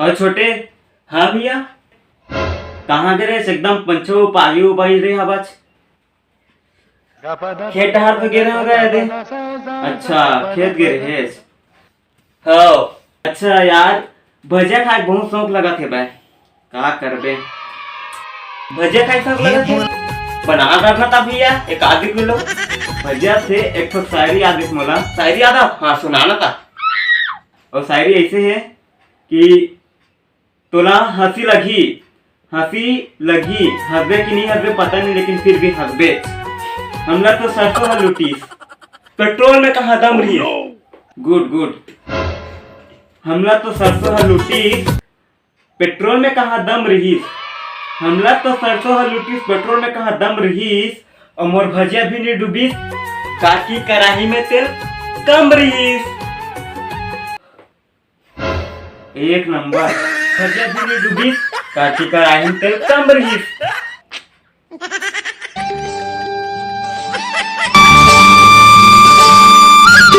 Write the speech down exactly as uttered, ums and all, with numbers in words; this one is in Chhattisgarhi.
अउ छोटे, हाँ भैया, कहाँ गे रहेस? एकदम पंछो पागी उबाई रे हवाच। खेत डहर तो गे रहे होगा दे। अच्छा, खेत गे रहेस। हाँ। अच्छा यार, भजिया खाए के बहुत शौक लगथे बे। का करबे? भजिया खाए के शौक लगथे? बना डालना था भैया, एक आध किलो। भजिया से एक ठो शायरी याद हे मोला। शायरी याद हे? हाँ, सुनाना था। अउ शायरी ऐसे हे कि तोला हंसी लगही, हंसी लगही, हंसबे कि नहीं हंसबे पता नहीं, लेकिन फिर भी हंसबे। हमला तो सरसों ह लुटिस, पेट्रोल में कहाँ दम रहिस। गुड, गुड। हमला तो सरसों ह लुटिस, पेट्रोल में कहाँ दम रहिस। हमला तो सरसों ह लुटिस, पेट्रोल में कहाँ दम रहिस। अउ मोर भजिया भी नहीं डूबिस, काकी कराही में तेल कम रहिस। एक नंबर। भजिया भी नहीं डूबिस, काकी कराही में तेल कम रहिस।